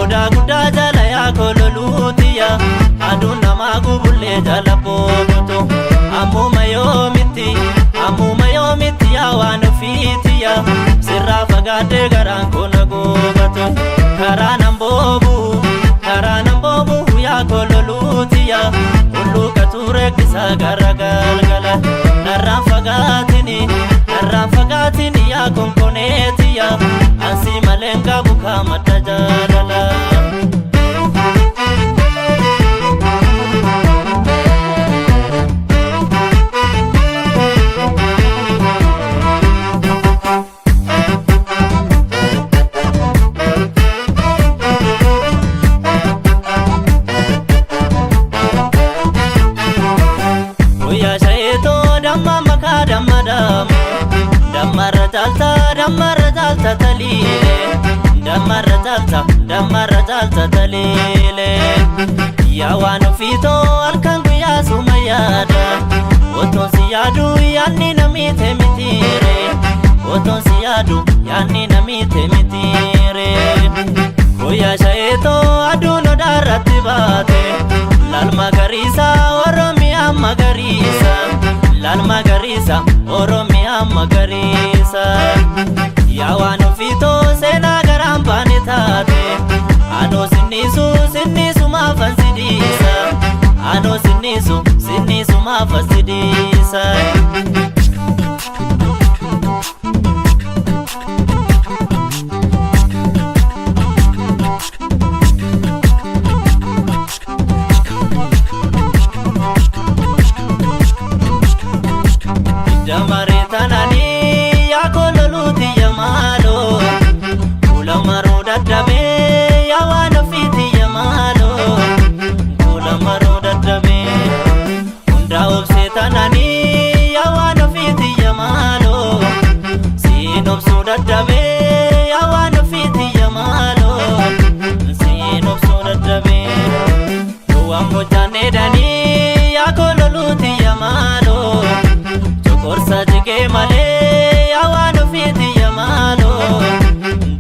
Odaa guddaa jala yaa kololuutiya aduun namaa gubullee jala boobutu. Ammuma yoomitti ammuma yoomitti yaa waan ofiitiya sirraa fagaadhee garaan koo na gubatu. Karaa nan boobu karaa nan boobu yaa kololuutiya hulluuqa ture kisaa gara galgala. Narraan fagaatini narraan fagaatini yaa konkoneetiya ansii malee hin qabu kaamadda jaalala. Guyyaa shayeetoo damma makaa damma daamu dammarra caalta dammarra caalta taliile dammarra caalta dammarra caalta taliile. Yaa waan ofiitoo halkan guyyaa suma yaada otoon si yaadu yaadni namiite mitiire otoon si yaadu yaadni namiite mitiire. Guyyaa shayeetoo aduun odaarratti baate laal magariisa Oromiyaa magariisa laal magariisa Oromiyaa magariisa. Yaa waan ofiitoo seenaa garaan baane taate anoo sinniisu sinniisu maafan si dhiisa anoo sinniisu sinniisu maafan si dhiisa. Damaree tananii yaa kololuuti yamaaloo fuula maruu dadhabee yaa waan ofiiti yamaaloo fuula maruu dadhabee hundaa obsee tananii yaa waan ofiiti yamaaloo siin obsuu dadhabee yaa waan ofiiti yamaaloo siin obsuu dadhabee gowwaan gochaannee danii yaa kololuuti yamaaloo. Jokorsa jigee malee yaa waan ofiiti yamaaloo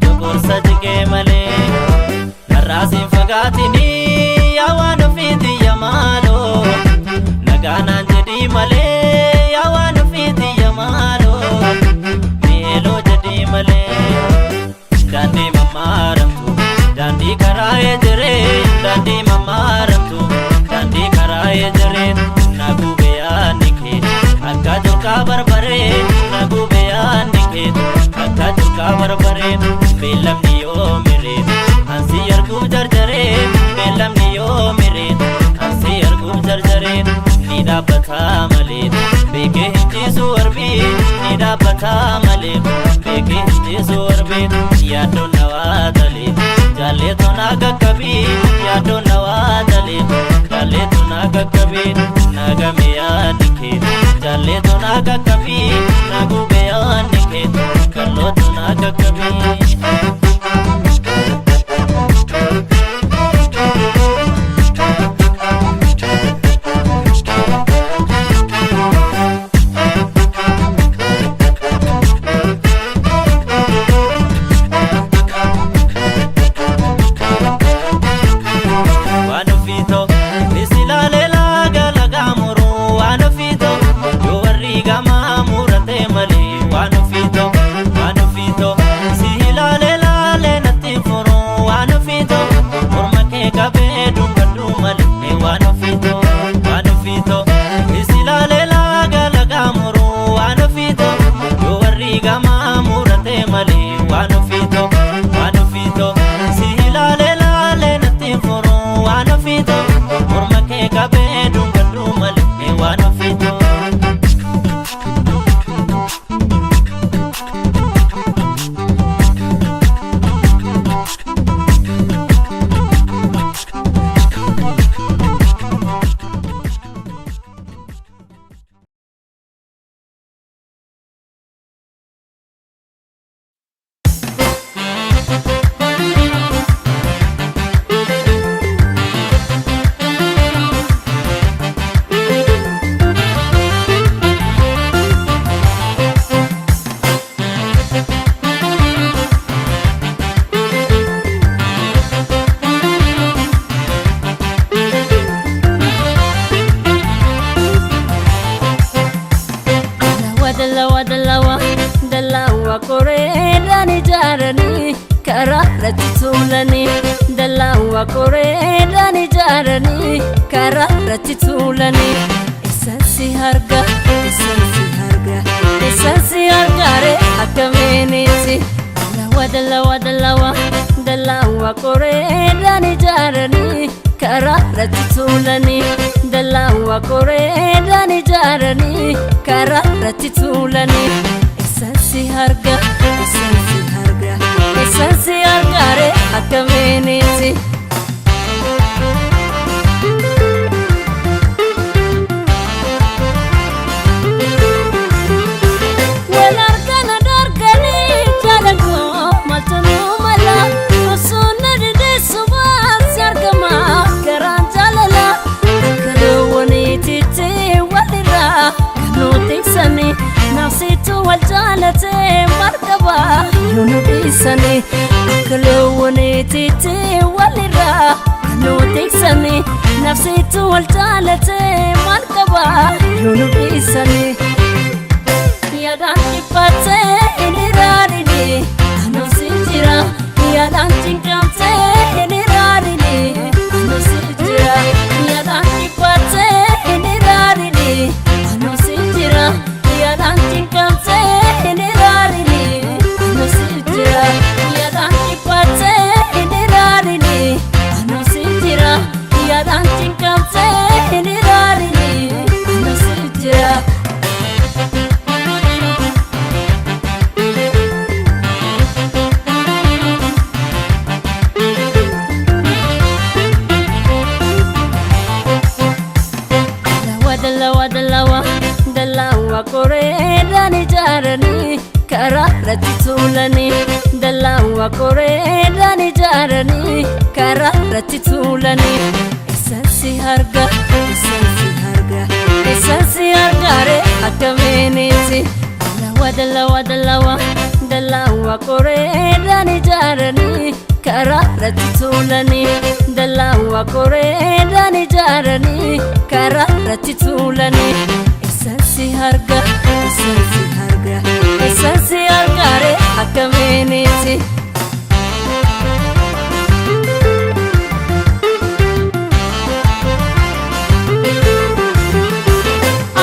jokorsa jigee malee narraasiin fagaatini yaa waan ofiiti yamaaloo nagaanaan jedhii malee yaa waan ofiiti yamaaloo miiloo jedhii malee. Daandii mammaaramtu daandii karaa ejeree daandii mammaaramtu daandii karaa ejeree na gube yaadni kee akka jalqaa barbaree na gube yaadni kee akka jalqaa barbaree beellamni yoo miree ansi arguuf jarjaree beellamni yoo miree ansi arguuf jarjaree ni dhaabbataa malee beekee hin ciisu warbii ni dhaabbataa malee beekee hin ciisu warbii yaaddoon na waa talee jaalleetu na qaqqabii yaaddoon na waa talee jaalleetu na qaqqabii na game yaadni kee jaalleetu na qaqqabii na gube yaadni kee kallootu na qaqqabii. Waan ofiitoo isilaalee laaga lagaa muruu waan ofiitoo yoo warri gamaa muratee malee waan ofiitoo waan ofiitoo si ilaalee laalee natti furuu waan ofiitoo morma kee qabee dhungadhu malee waan ofiitoo waan ofiitoo isilaalee laaga lagaa muruu waan ofiitoo yoo warri gamaa muratee malee waan ofiitoo waan ofiitoo si ilaalee laalee natti furuu waan ofiitoo morma kee qabee dhungadhu malee waan ofiitoo. Koreedhaan ijaaranii karaa irratti tuulanii. Dallaa koreedhaan ijaaranii karaa irratti tuulanii. Isaan si harga, isaan si harga, isaan si hargaare akkamiiniti. Dallawa dallawa dallawa dallawa koreedhaan ijaaranii karaa irratti tuulanii. Dallawa koreedhaan ijaaranii karaa irratti tuulanii. Isaan si harga, isaan si harga, isaan si hargaare akkamiiniti. Wal argana darganii jaalagoo maaltu nu mala, osoo na dideessu baasi argama garaan jaalala. Akka loowwaniititti walirraa kan nu tiksanii, nafsitu wal jaalatee marqaba yoo nu dhiisanii. Akka loowwaniititti walirraa kan nu tiksanii, nafsitu wal jaalatee marqaba yoo nu dhiisanii. Yaadaan dhiphatee inni raadini anuusi jira. Yaadaan cinqamtee inni raadini anuusi jira. Yaadaan dhiphatee inni raadini anuusi jira. Yaadaan cinqamtee inni raadini anuusi jira. Yaadaan dhiphatee inni raadini anuusi jira. Yaadaan cinqamtee inni raadini anuusi jira. Dallawa dallawa dallawa dallawa koreedhaan ijaaranii karaa irratti tuulanii. Dallawa koreedhaan ijaaranii karaa irratti tuulanii. Isaan si harga, isaan si harga, isaan si hargaare akkamiiniti. Dallawa dallawa dallawa dallawa koreedhaan ijaaranii karaa irratti tuulanii. Dallawa koreedhaan ijaaranii karaa irratti tuulanii. Isaan si harga, isaan si harga, isaan si hargaare akkamiiniti.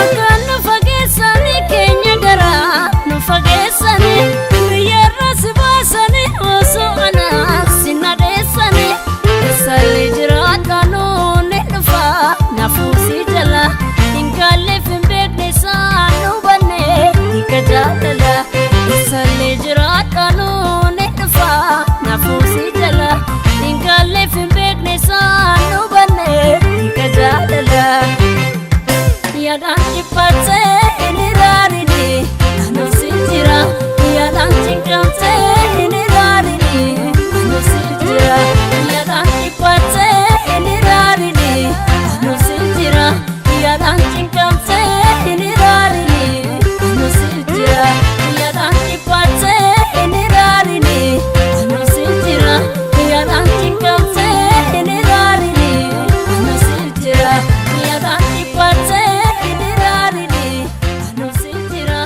Akka nu fageessanii keenya garaa nu fageessanii, biyyarra si baasanii osoo anaaf si nadheessanii. Eessaallee jiraadhaan ni dhufa nafuusii jala, hin gaalleef hin beekne isaan hubanne hiika jaalala. Eessaallee jiraadhaan ni dhufa nafuusii jala, hin gaalleef hin beekne isaan hubanne hiika jaalala. Yaadaan dhiphatee inni raadini anuusi jira. Yaadaan cinqamtee inni raadini anuusi jira. Yaadaan dhiphatee inni raadini anuusi jira. Yaadaan cinqamtee inni raadini anuusi jira. Yaadaan dhiphatee inni raadini anuusi jira. Yaadaan cinqamtee inni raadini anuusi jira. Yaadaan dhiphatee inni raadini anuusi jira.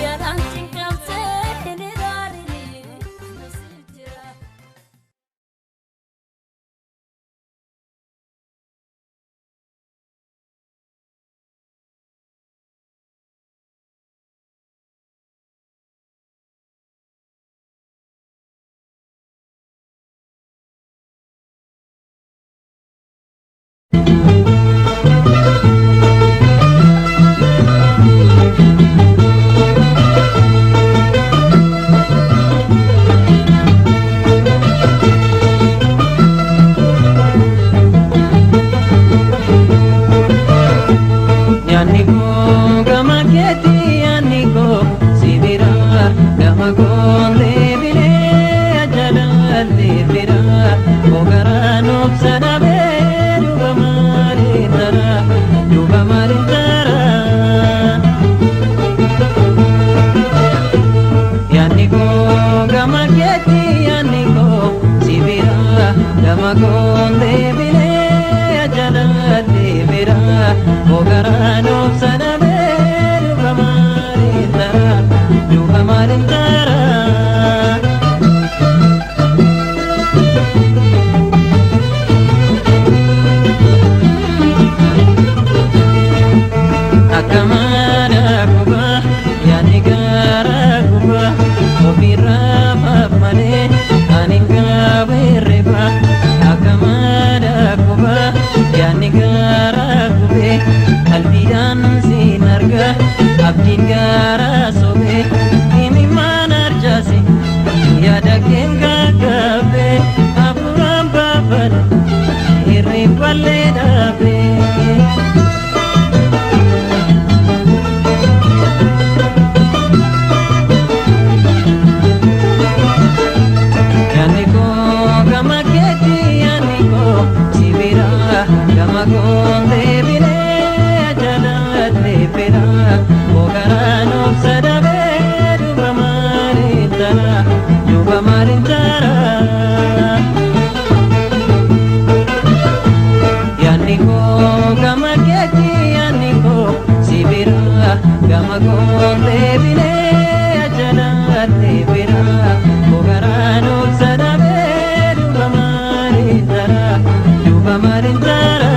Yaadaan cinqamtee inni raadini anuusi jira. Yaanni koo gama keetti, yaanni koo si bira, gama koon deebinee ajalaallee bira koo garaa nuuf sadabee duuba maaliin tara, duuba maaliin tara. Yaanni koo gama keetti, yaanni koo si bira, gama koon deebinee ajalaallee bira koo garaa nuuf sadabee duuba maaliin tara, duuba maaliin tara. Kolfallee dhaabee. Yaanni koo gama keetti yaanni koo si bira gama koo deebinee jaalladhee fira koo garaan obsa dhabee duuba maaliin tara duuba maaliin tara. Yaanni koo gama keetti yaanni koo si bira gama koo deebinee jaalladhee fira koo garaan obsa dhabee duuba maaliin tara duuba maaliin tara.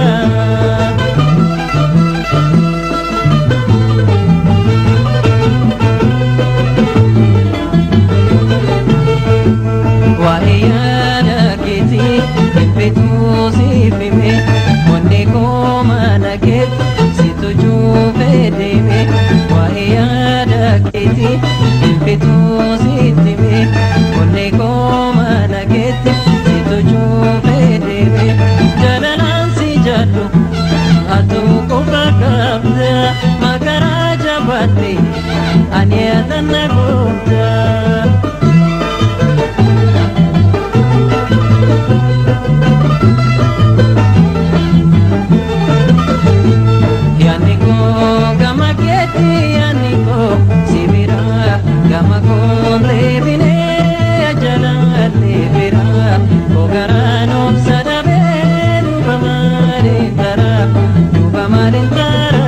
Waa'ee yaada keetii dhibbituu siif hime onnee koo mana keetti si tujuufee deeme. Waa'ee yaada keetii dhibbituu siif hime onnee koo mana keetti si tujuufee deeme. Jaalalaan si jaallu atuu qofa qabda makaraa jabaate ani atanna goota. Yaanni koo gama keetti yaanni koo si bira gama koo deebinee jaalladhee fira koo garaan obsa dhabee duuba maaliin tara duuba maaliin tara.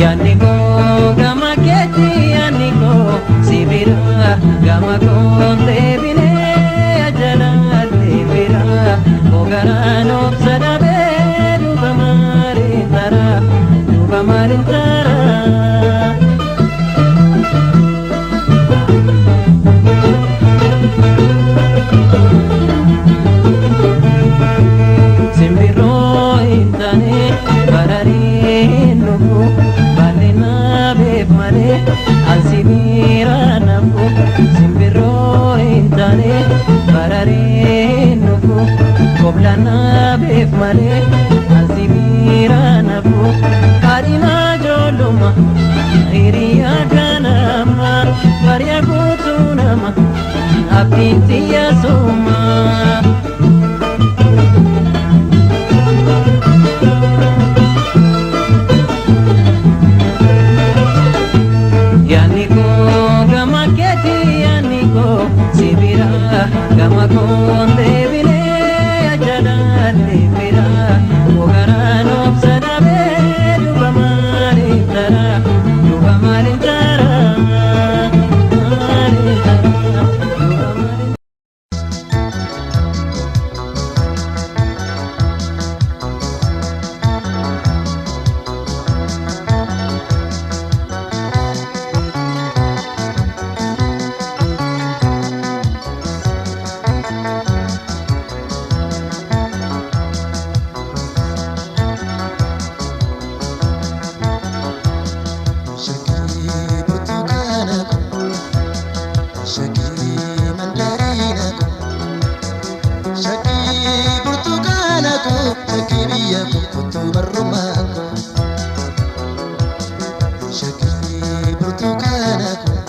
Yaanni koo gama keetti yaanni koo si bira gama koo deebinee jaalladhee fira koo garaan obsa dhabee duuba maaliin tara duuba maaliin tara. Simbirroo hin taane bararii hin dhufu baalli naabeef malee ansi biira nafu. Simbirroo hin taane bararii hin dhufu kobla naabeef malee ansi biira nafu. Haadhimaa ijoolluma hiriyaa ganama bari'a guutuu nama abdiin xiyya suma. Yaanni koo gama keetti yaanni koo si bira gama koo deebinee jaalladhee fira koo garaan obsa dhabee duuba maaliin tara duuba maaliin tara maaliin tara duuba maaliin. Shakkii burtukaana koo, shakkii mandariina koo, shakkii burtukaana koo, shakkii biyya koo kottu barrumaa koo. Shakkii burtukaana koo,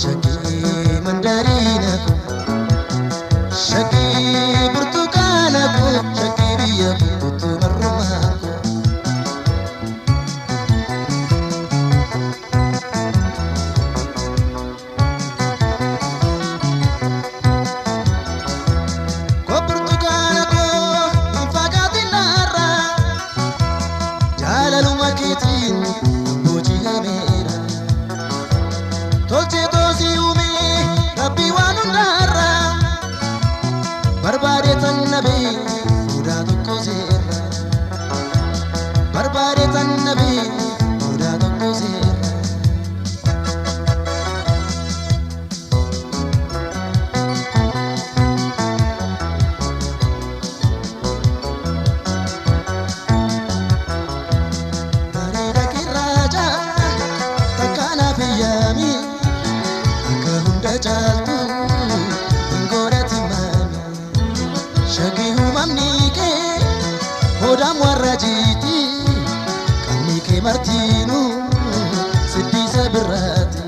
shakkii mandariina koo, shakkii burtukaana koo, shakkii biyya koo kottu barrumaa koo. Koo burtukaana koo hin fagaatin narraa jaalaluma keetiin booji'ameera. Tolchee toosii uumee rabbii waan hundaa. Hodhaan warra jiiti qaamni kee martiinuu siddisa birraati.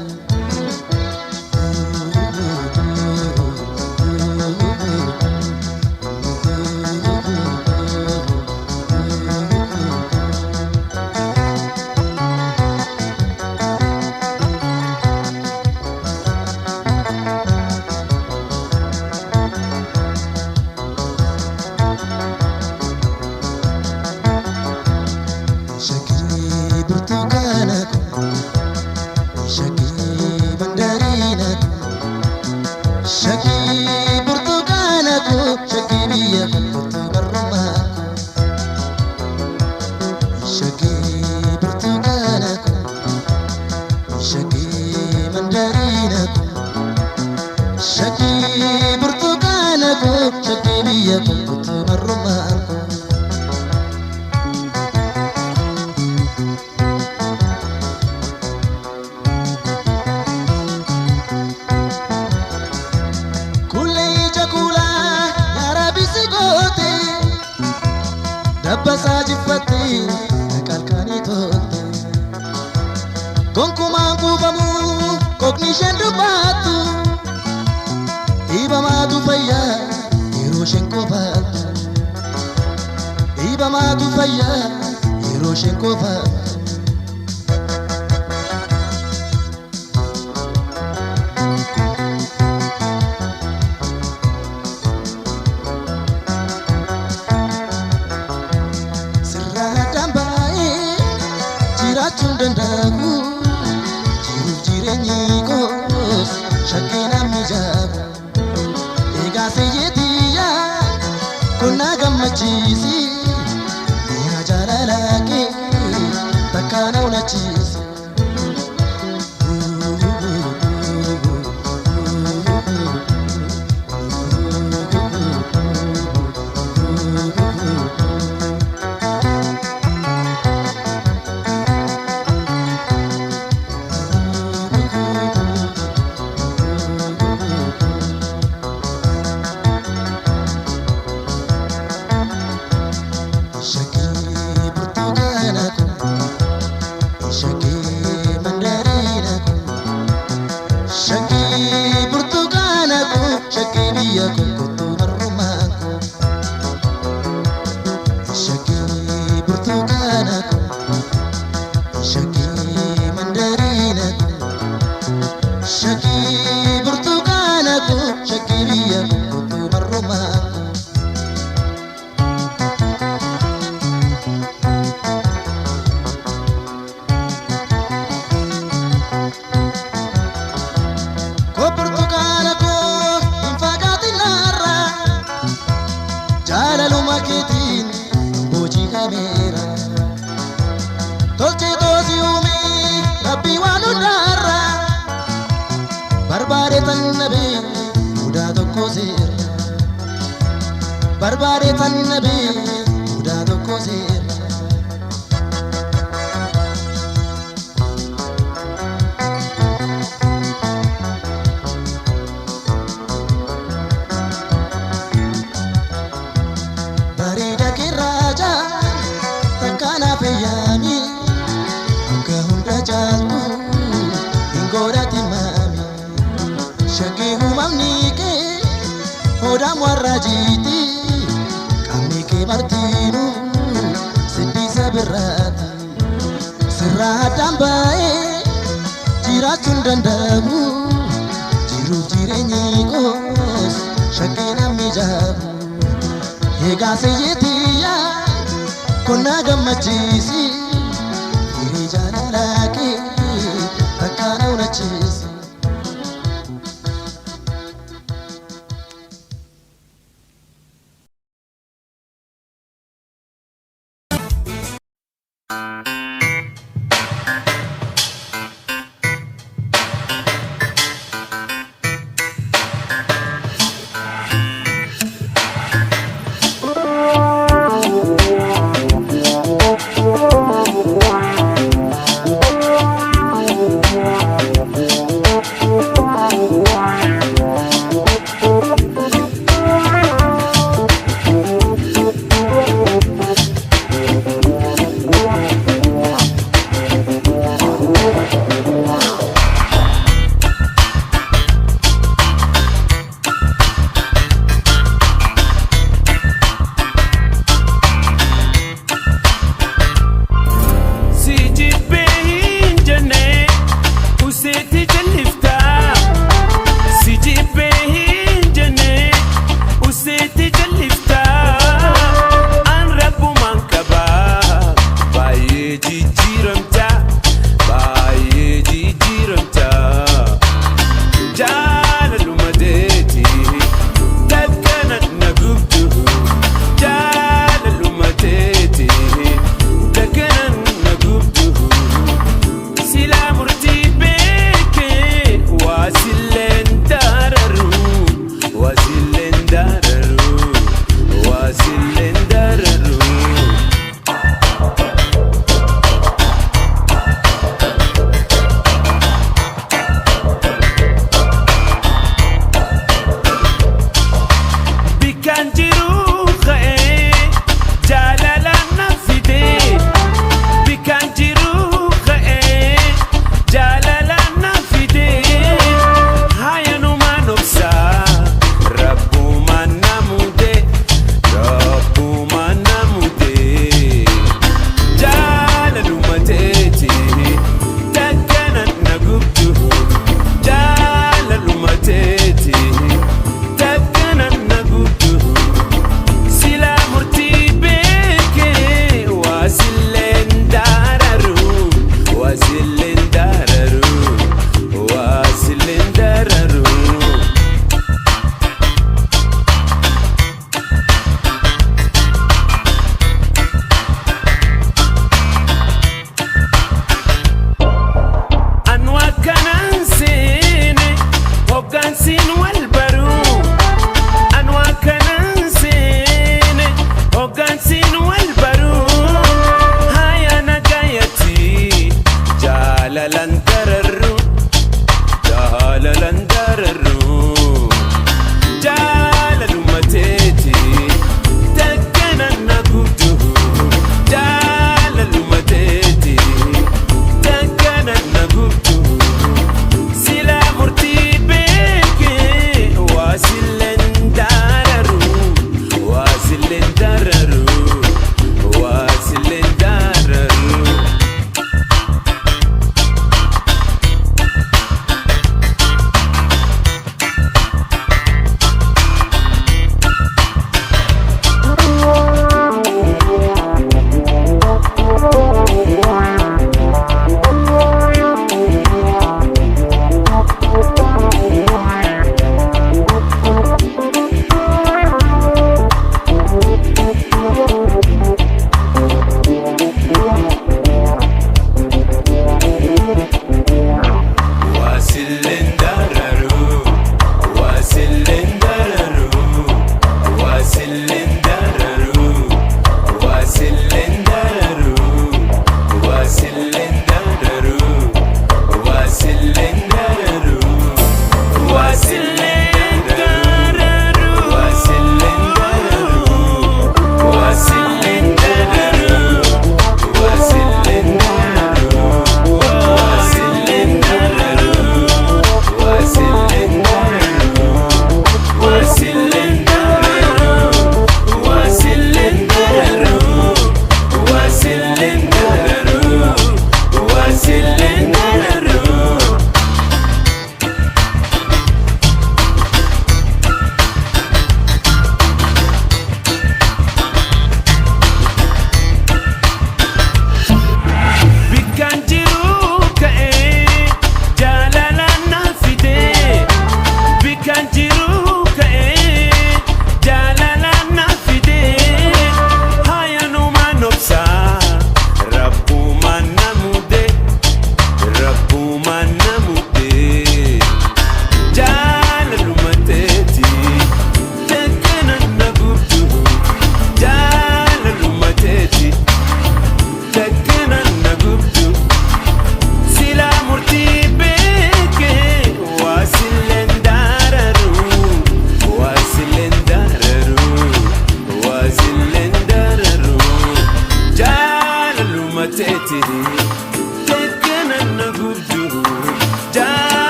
Shakkii burtukaana shakkii mandariina shakkii burtukaana shakkii biyya kottu barrumaa shakkii burtukaana shakkii mandariina shakkii burtukaana shakkii biyya kottu barrumaa. Kulee jakulaa yaarabisi goote dabbasaa jiffatte qalqanii tolte gonkumaan kuufamu kookni isheen dubbattu dhiibamaatu fayyaa yeroo isheen kofaattu dhiibamaatu fayyaa yeroo isheen kofaattu. Sirraa dambaa'ee jiraachuun danda'u jiruuf jireenyi koos shakkii namni jaabu egaa siyyeetiyyaa kun na gammachiisi mi'a jaalalaa kee takka na hunachiisi. Shakkii burtukaana shakkii mandariina shakkii burtukaana shakkii biyya kottu barrumaa shakkii burtukaana shakkii mandariina shakkii burtukaana shakkii biyya kottu barrumaa. Ko burtukaana koo hin fagaatinarra jaalaluma keetiin booji'ameera. Tolchee toosii uumee rabbii waan hundaarra barbaade tan nabee mudaa tokko seera. Barbaade tan nabee mudaa tokko seera. Bareeda kirraaja takka naaf eeyyaami akka hunda caaltu hin godhati maami shakkii uumamni kee hodhaan warra jiiti qaamni kee martiinuu siddisa birraati sirraa addaan baa'ee jiraachuun danda'amu jiruuf jireenyi koos shakkii namni jaabu. Egaa siyyeetiyyaa kun na gammachiisi firii jaalalaa kee takka na hunachiisi. Thank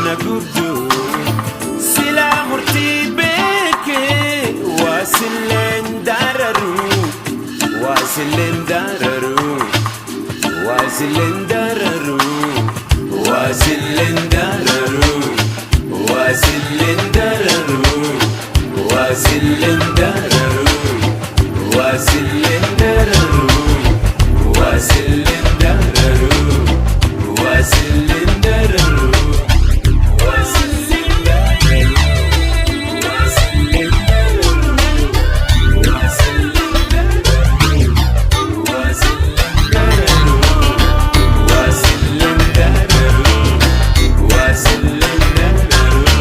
na gubdu. Silaa murtii beekee waa silleen dararu, waa silleen dararu, waa silleen dararu, waa silleen dararu, waa silleen dararu, waa silleen dararu, waa silleen dararu, waa silleen dararu, waa silleen dararu, waa silleen dararu, waa silleen dararu, waa silleen dararu, waa silleen dararu, waa silleen dararu, waa silleen dararu.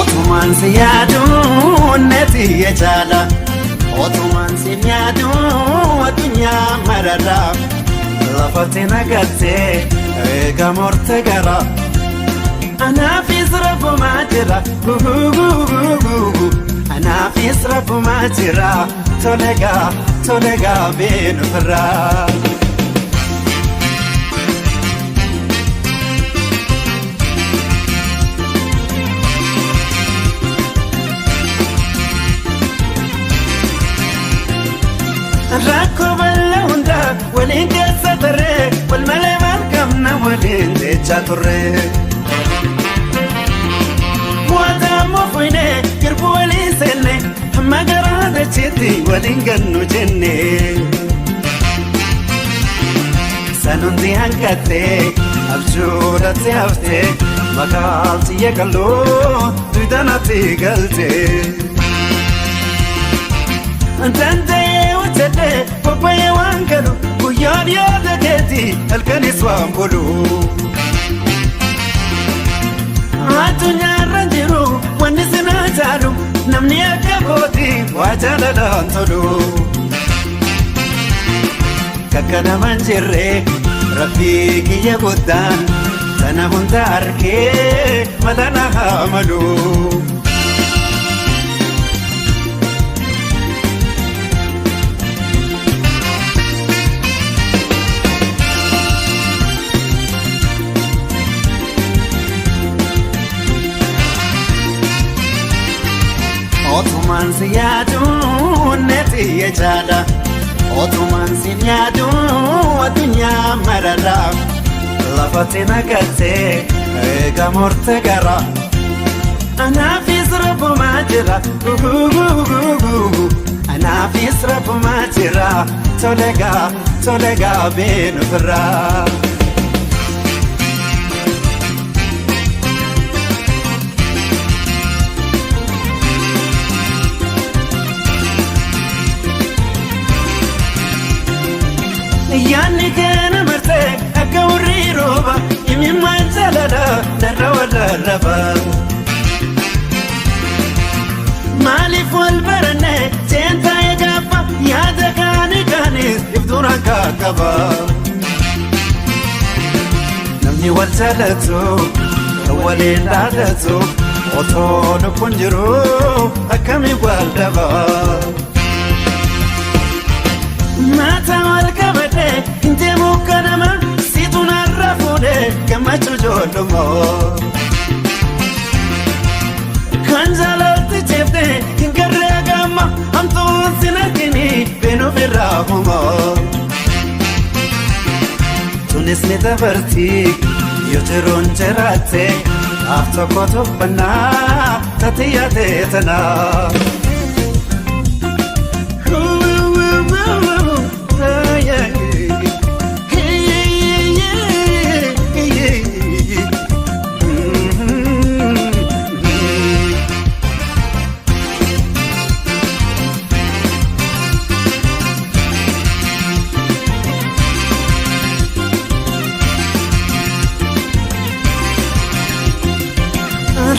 Otumaan si yaaduu neeti jechaadha. Otumaan si yaaduu addunyaa mararra. Lafatti nagattee eega murte gara. Anaafis rafumaa jira gugugugugugu. Anaafis rafumaa jira tolegaa tolegaa beenuufirraa. Rakkoo bal'aa hundaa waliin keessa tarree wal malee maal qabna waliin jechaa turre. Waadaammoo fuynee girbuu waliin seenne hamma garaa dachiitti waliin gannu jenne. Sanundi hanqattee abjuudhatti haftee makaalti yeqalloo duudanatti galtee. Danda'ee hojjedhee bobba'ee waan galu guyyaan yaada keeti halkanis waan bulu. Addunyaarra jiru wanni sinaa jaalu namni akka kooti waa jaalalaan tolu. Kakka namaan jirre rabbii kiyya guddaan sana hunda arkee mala na haa malu. Otumaan si yaaduu neeti jechaadha. Otumaan si yaaduu addunyaa mararra. Lafatti nagattee eega murte gara. Anaafis rafumaa jira gugugugugugu. Anaafis rafumaa jira tolegaa tolegaa beenuufirraa. Yaanni keena marsee akka hurrii rooba imimmaan jaalala narra wallarraba. Maaliif wal baranne seentaa gaafa yaada kaani kaanis iftuuraan kaakaba. Namni wal jaalatu kan waliin dhaadatu otoo lubbuun jiru akkamiin wal dhaba. Maata wal qabadhee hin deemu kanama siitu narra fuudhee gammachuu ijoollummaa. Kan jaalatti jeeftee hin garree gamma hamtuun sin argini beenuuf irraa humaa. Tunis ni dabarti yoo jiruun jiraatte af tokko tuffannaa tati yaadee tanaa.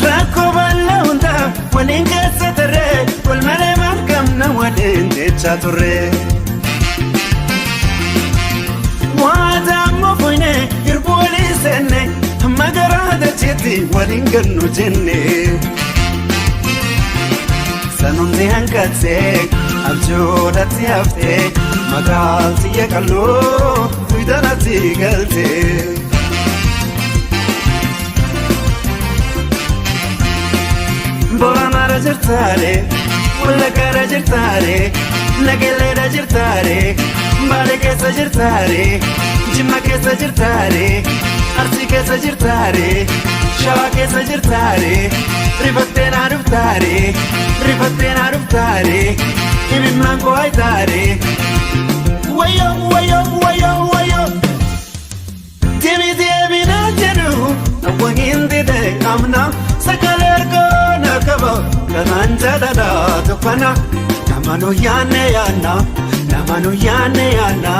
Rakkoo bal'aa hundaa waliin keessa tarree wal malee maal qabna waliin jechaa turre. Waadaammoo fuynee hirbuu walii seenne hamma garaa dachiitti waliin gannu jenne. Sanundi hanqattee abjuudhatti haftee magaalti yeqalloo duudanatti galtee. Booranaara jirtaare, Wallaggaara jirtaare, Nagelleedha jirtaare, Baalee keessa jirtaare, Jimma keessa jirtaare, Arsii keessa jirtaare, Shawaa keessa jirtaare, Rifattee naa dhuftaare, rifattee naa dhuftaare, imimmaan koo haytaare. Wayyoo wayyoo wayyoo wayyoo. Deemi deemi naan jedhu awwa hin dide amna sagalee ergaa qaba kanaan jaalala tuffana nama nu yaanne yaanna nama nu yaanne yaanna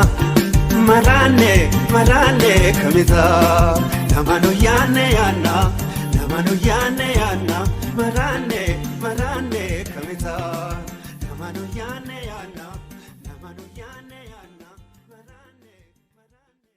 maraanne maraanne kamisa nama nu yaanne yaanna nama nu yaanne yaanna Maraanne maraanne kamita nama nu yaanne yaanna nama nu yaanne yaanna maraanne maraanne.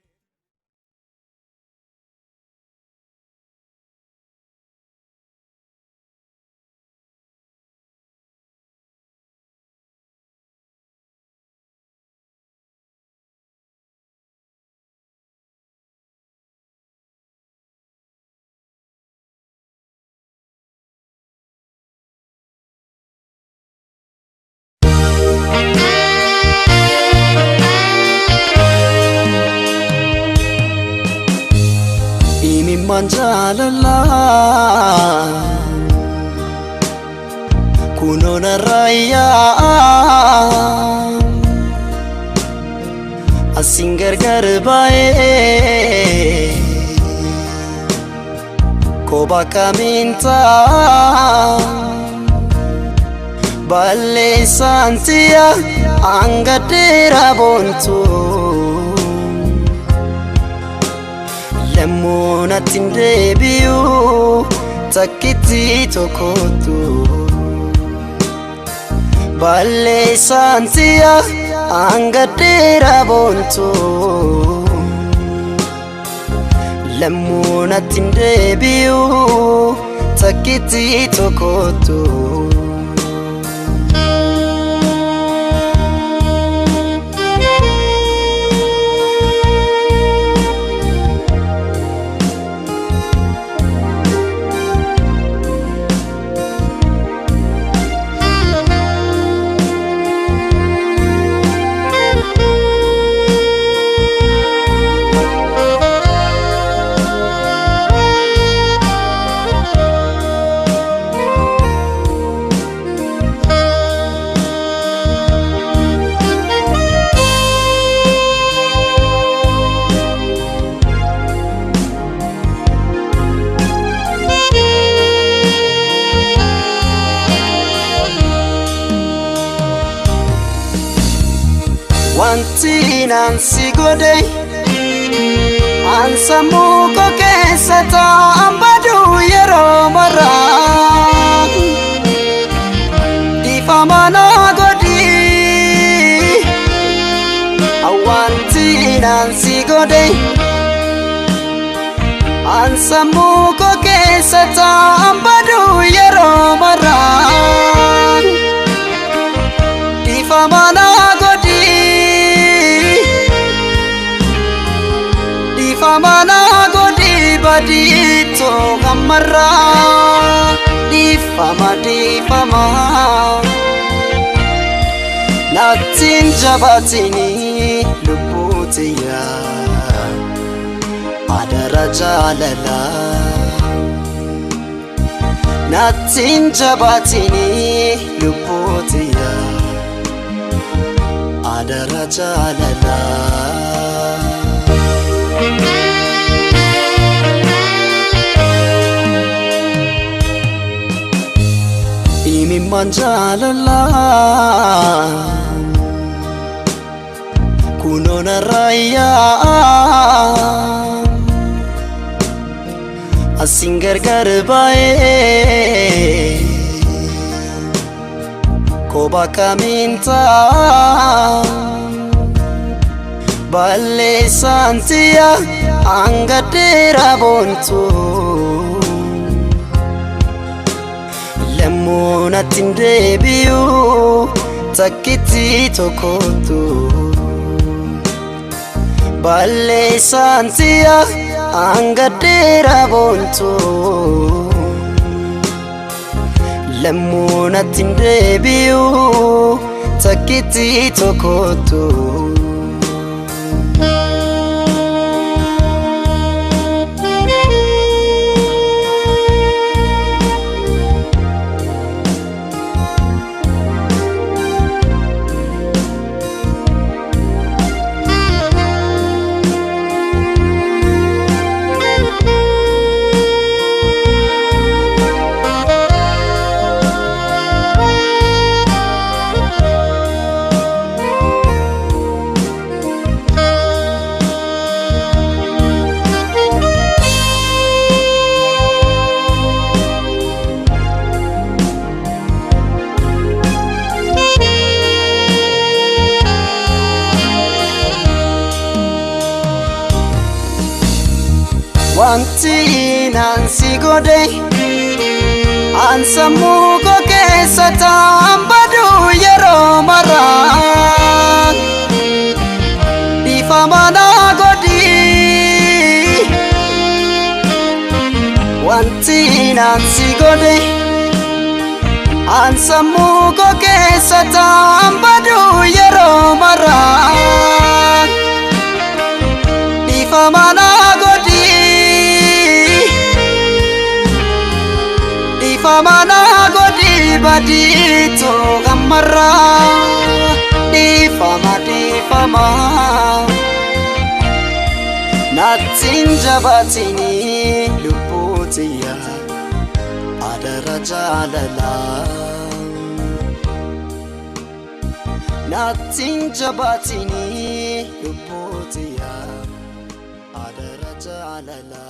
Imimmaan jaalalaa kunoo narraa yaa'a asiin gargar baay'ee kophaa kamiin ta'a balleessaan si'a hanga dheeraa boontu. Lammuu natti hin deebi'u takkitti tokkotu balleessaan si'a hanga dheeraa boontu. Lammuu natti hin deebi'u takkitti tokkotu. Wanti naan si godhe an sammuu koo keessa taa'an baduu yeroo maraa dhiifama naa godhi. Wanti naan si godhe an sammuu koo keessa taa'an baduu yeroo maraa dhiifama naa godhi. Dhiifama naa godhi badiitoo hammarraa dhiifama dhiifama nattiin jabaatini lubbuu tiyyaa adara jaalalaa nattiin jabaatini lubbuu tiyyaa adara jaalalaa. Imimmaan jaalalaa kunoo narraa yaa'a asiin gargar baay'ee kophaa kamiin ta'a balleessaan si'a hanga dheeraa boontu. Lammuu natti hin deebi'u takkitti tokkotu balleessaan si'a hanga dheeraa boontu. Lammuu natti hin deebi'u takkitti tokkotu. Wanti naan si godhe an sammuu koo keessa taan baduu yeroo maraa dhiifama naa godhi. Wanti naan si godhe an sammuu koo keessa taan baduu yeroo maraa dhiifama naa godhi. Dhiifama naa godhi badiitu gammarraa dhiifama dhiifama. Nattiin jabaatini lubbuutiyya adara jaalalaa. Nattiin jabaatini lubbuutiyya adara jaalalaa.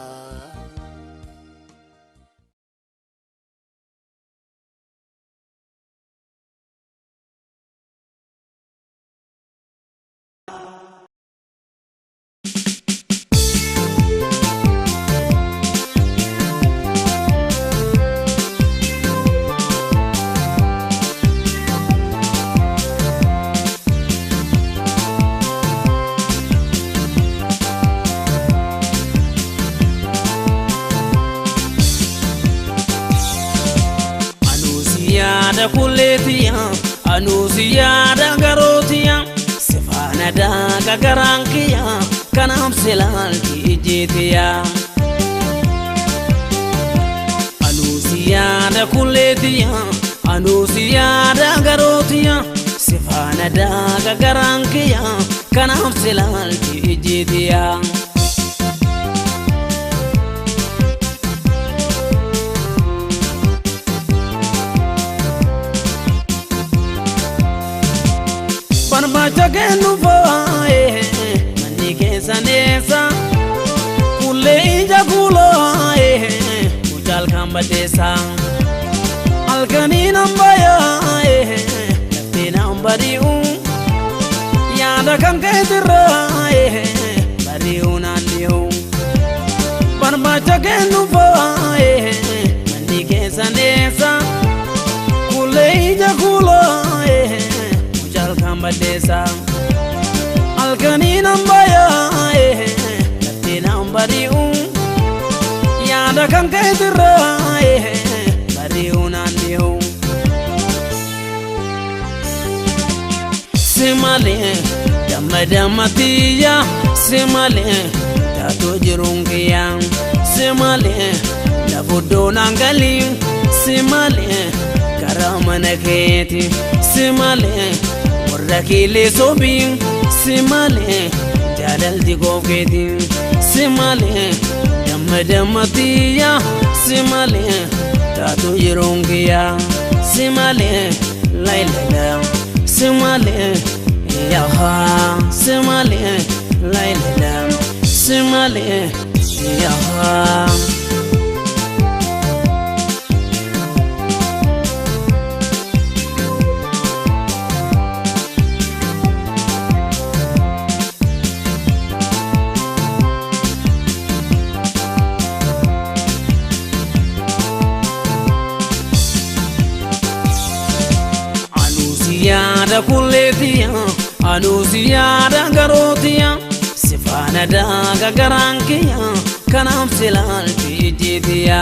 Anuusi yaada kulleetiya, anuusi yaada garootiya, sifaana daaga garaan kiyya, kanaaf silaalti ijjeetiya. Anuusi yaada kulleetiya, anuusi yaada garootiya, sifaana daaga garaan kiyya, kanaaf silaalti ijjeetiya. Barbaacha kennu foo'ee manni keessa neessa kullee ija kuuloo'ee mucaal kan badeessa halkanii nan bayaa'ee laftee nan bari'u yaada kan keetirraa'ee bari'u naan dhi'u. Barbaacha kennu foo'ee manni keessa neessa kullee ija kuuloo'ee mucaal kan badeessa halkanii nan bayaa'ee laftee nan bari'u yaada kan keetirraa'ee bari'u naan dhi'u. Si malee damma dammatiyya si malee taatoo jiruun kiyya si malee lafuddoo naan galii si malee karaa mana keeti si malee warra kiilee sobii si malee jaalalti koofkeeti si malee damma dammatiyya si malee taatoo jiruun kiyya si malee laylala si malee yaha si malee laylala si malee yaha. Anuusi yaada kulleetiya, anuusi yaada garootiya, sifaana daaga garaan kiyya, kanaaf silaalti ijjiitiya.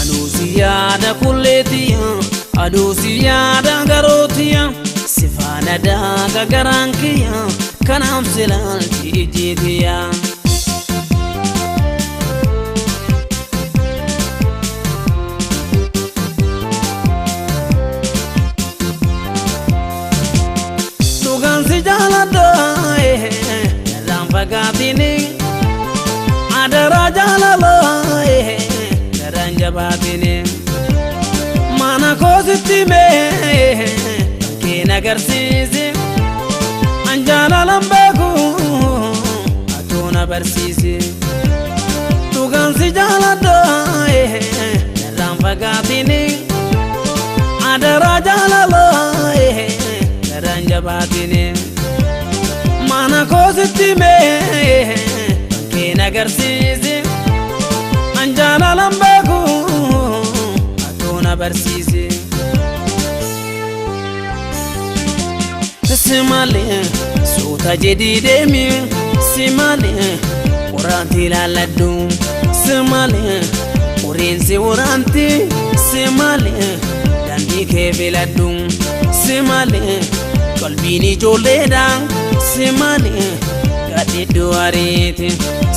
Anuusi yaada kulleetiya, anuusi yaada garootiya, sifaana daaga garaan kiyya, kanaaf silaalti ijjiitiya. Dhugaan si jaaladha narraan fagaatini adaraa jaalala garaan jabaatini mana koo sitti mee kan keen agarsiisi an jaalalan beeku atuu na barsiisi. Dhugaan si jaaladha narraan fagaatini adaraa jaalala garaan jabaatini mana koo sitti mee Agarsiisi an jaalalan beeku atuu na barsiisi. Si malee suuta jedhii deemi, si malee waraanti ilaaladhu, si malee qoriinsi waraanti, si malee daandii kee filadhu, si malee qalbiin ijoolleedha, si malee gaadhidduu ariiti,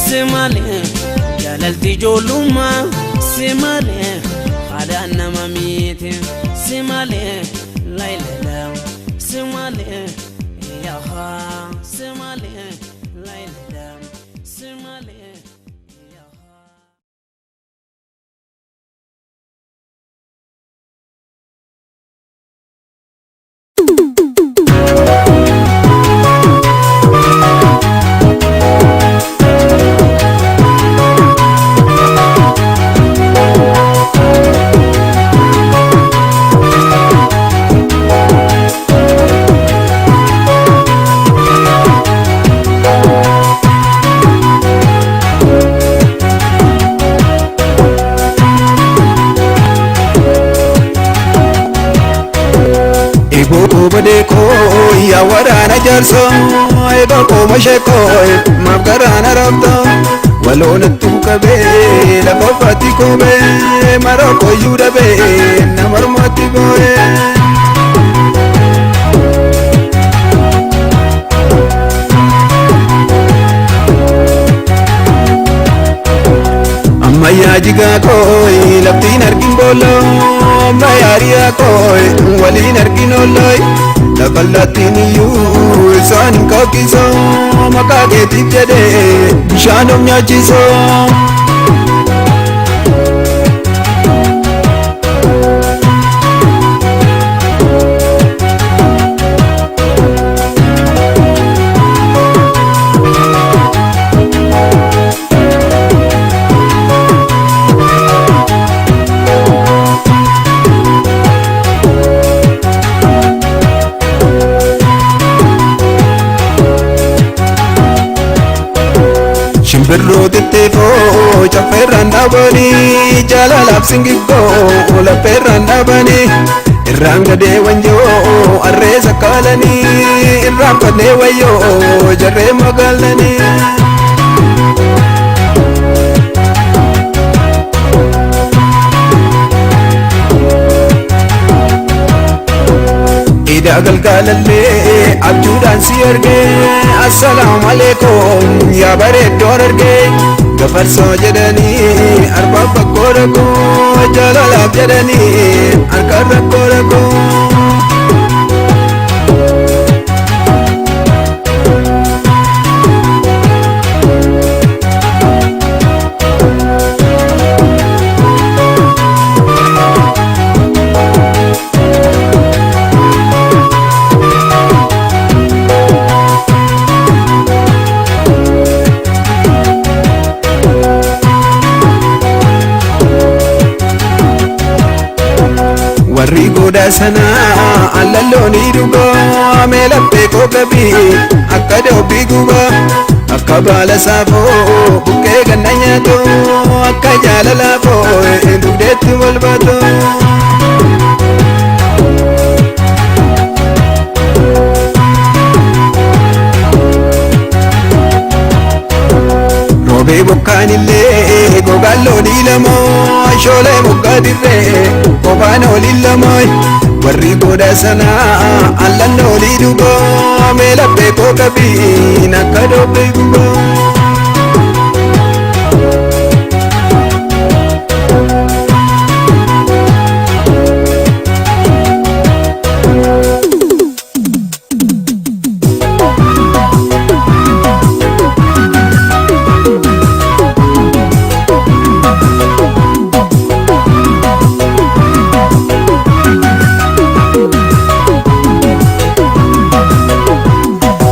si malee jaalalti ijoollummaa, si malee haadhaan nama miiti, si malee laayilala, si malee yahaa, si malee laayilala, si malee yahaa. Iboo badee koo yaa waraana jaarsoo, egaa kooma sheekoo maaf garaana raabtoo, waloonattuu qabee lafa faatti koomee mara koyyuu dhabee nama mormatti boo'ee. Ammayyaa jigaa kooyi laftiin argin booloo, ammayyaa riyaa kooyi waliin argin oolooyi, lafa lattiin iyyuu isaan hin kakkisoo, maqaa keetiif jedhee bishaan of nyaachisoo. Shimbirroo xixiqqoo caffeerraan dhaabanii, jaalalaaf singiggoo laffeerraan dhaabanii, irraan gadee wanjoo harree sakkaalanii, irraan fannee wayyoo jarree magaalanii. Ida galgalallee abjuudhaan si argee, assalaamu alaikum yaa bareeddoon argee, gafarsoo jedhanii arbaaf bakkoo rakkoo, jaalalaaf jedhanii harkaan rakkoo rakkoo. Warri goda sanaa allalloonii dhugaa, mee laphee koo qabii akka doobbii gubaa, akka baala saafoo buqqee ganna nyaatoo, akka jaalalaafoo dugdeetti wal baatoo. Roobee bokkaan illee gogaan loonii lamoo, shoolee moggaa dirree kophaan olii lamoo, warri goda sanaa allan olii dhugoo, mee laphee koo qabiin akka doobbee guboo.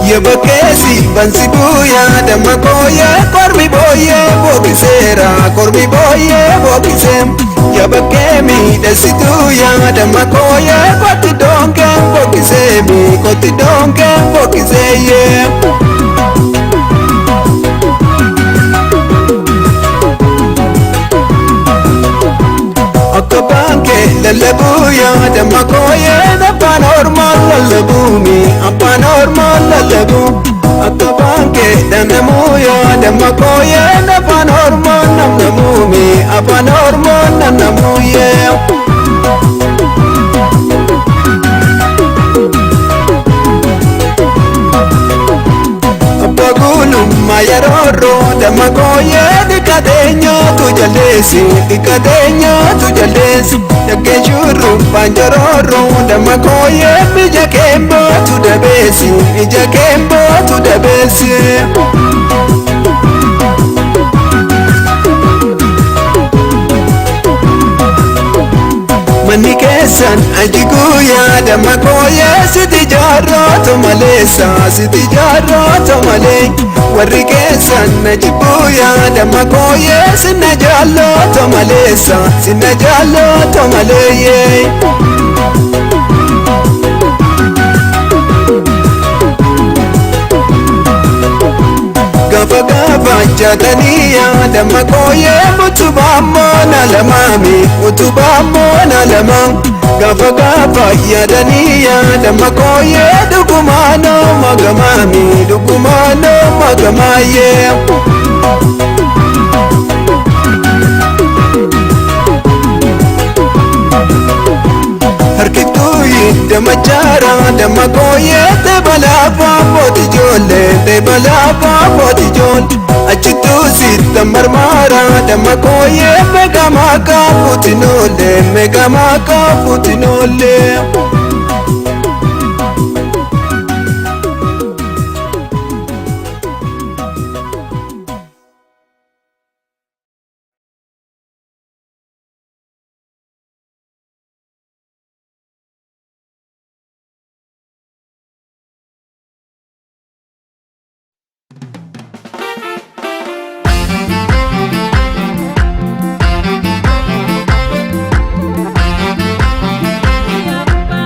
Yabakkeessi bansi buuyaa damma kooyee, kormi booyee bookiseera, kormi booyee bookisee, yabakkee miidhagsituu yaa damma kooyee, kotti doonkee bookisee mi kotti doonkee bookisee yee. Lallabuu yaada makooyee afaan ormaan lallabuumi afaan ormaan lallabuu akka baankee dhandhamuu yaada makooyee afaan ormaan namnamuumi afaan ormaan namnamuuyee. Abbaa yeroo rooda makooyee dhiqatee nyaatu jaldeessi dhiqatee nyaatu jaldeessi dhaggee shurrubbaan jororroo makooyee ija keembootu dabeessi ija keembootu dabeessi. Manni keessan ajiguu yaada makooyee siti jaarrootu maleessa siti jaarrootu malee warri keessan na jibbuu yaada makooyee sinna jaallootu maleessa sinna jaallootu malee. Gaafa gaafa jaatanii yaada makooyee utubaa moona lamaami utubaa moona lama gaafa gaafa yaadanii yaada makooyee dhugumaanoo magamaami dhugumaanoo magamaayee. Harkiftuu damachaara damakooyee teebalaafaa booti ijoollee teebalaafaa booti ijoollee achittuu sitta marmaara damakooyee meeqamaa kaafuutinoolee meeqamaa kaafuutinoolee. Thank you.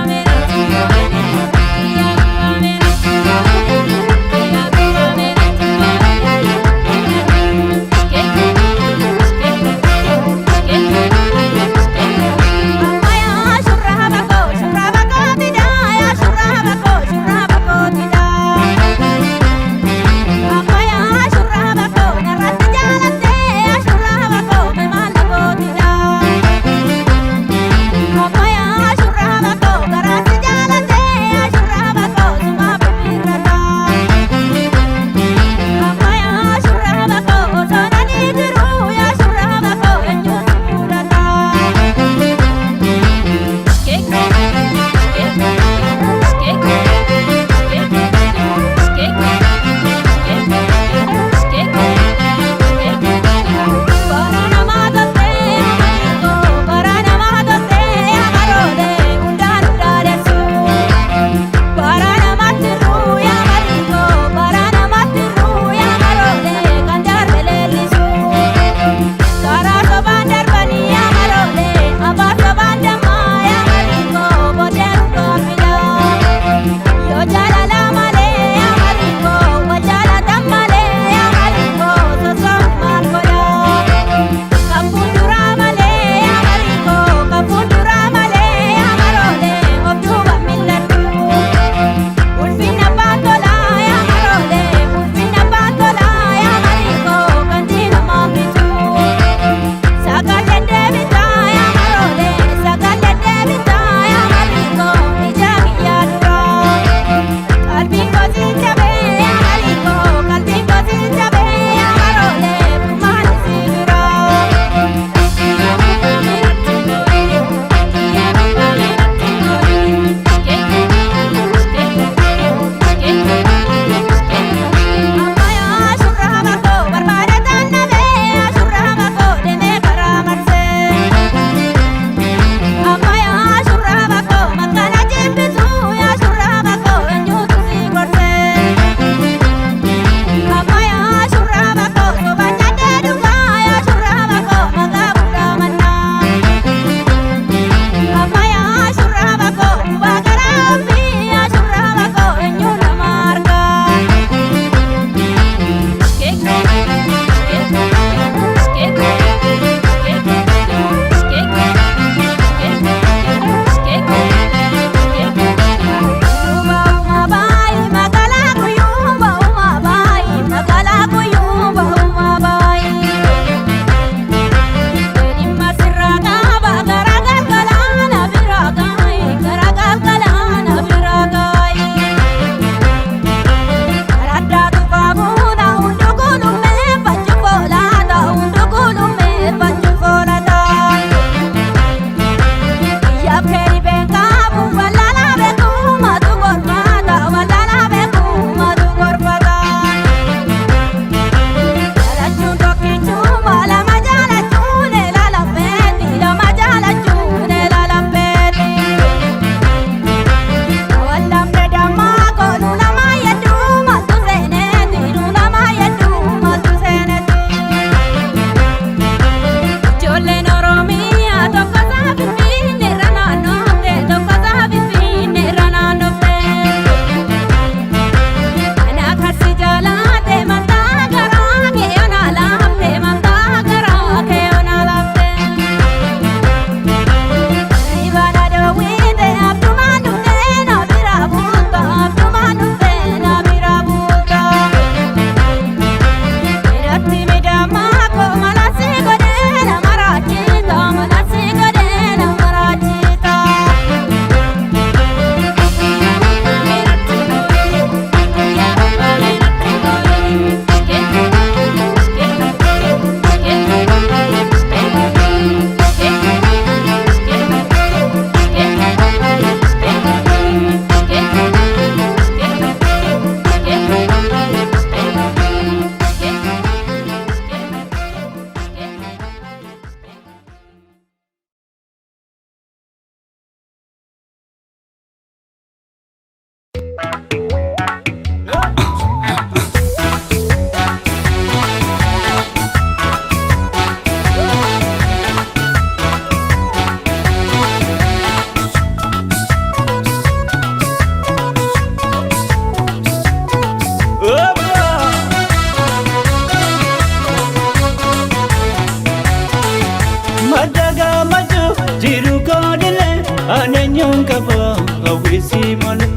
hawwisii malee.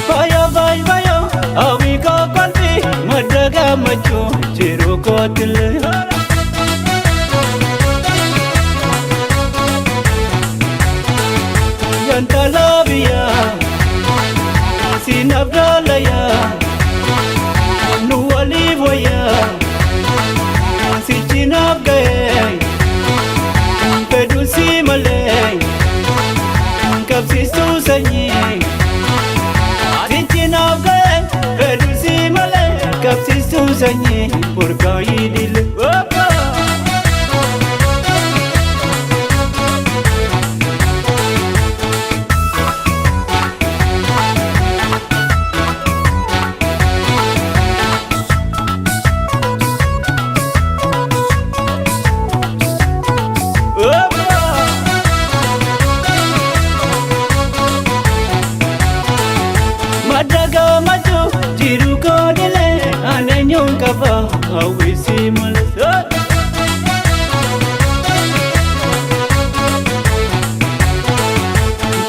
Fayo fayo fayo hawwi koo kolfi madda gammachuu jiru kootillee. Yantala biyya siin abdaalaya nu waliif wayya sichi naaf ga'ee fedhu si malee qabsiistuu sanyii sichi naaf ga'ee fedhu si malee qabsiistuu sanyii burqaayii dile. Madda jiru koodilee aneenyuun qaba hawwisii malee.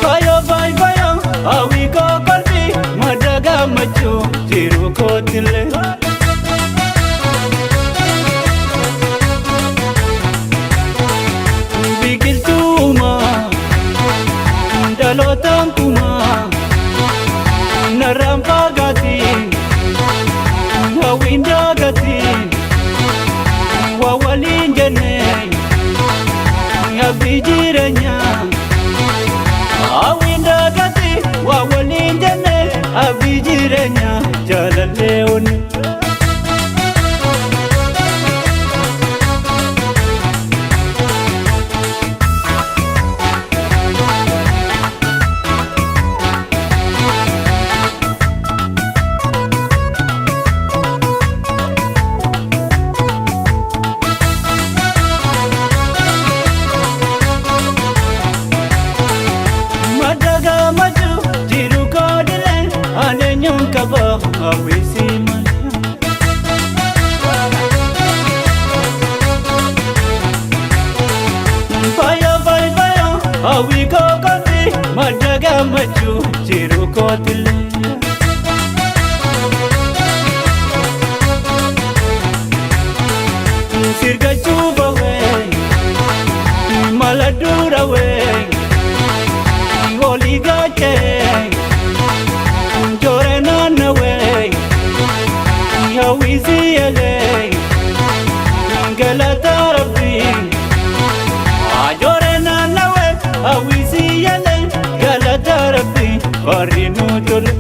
Fayo fayo fayo hawwi koo kolfi madda gammachuu jiru kootillee. Biqiltuumaa dhalootaan kumaa. Narraan fagaati hawwiin daagati waa waliin jenne abdii jireenyaa hawwiin daagati waa waliin jenne abdii jireenyaa jaalallee onne. Aneenyuun qaba hawwisii malee. Fayo fayo fayo hawwi koo kolfi madda gammachuu jiru kootillee. Sirgachuu bawee mala durawee olii gaachee. Jore naannawee hawwisii elee galata rabbii. Jore naannawee hawwisii elee galata rabbii warri nu tole.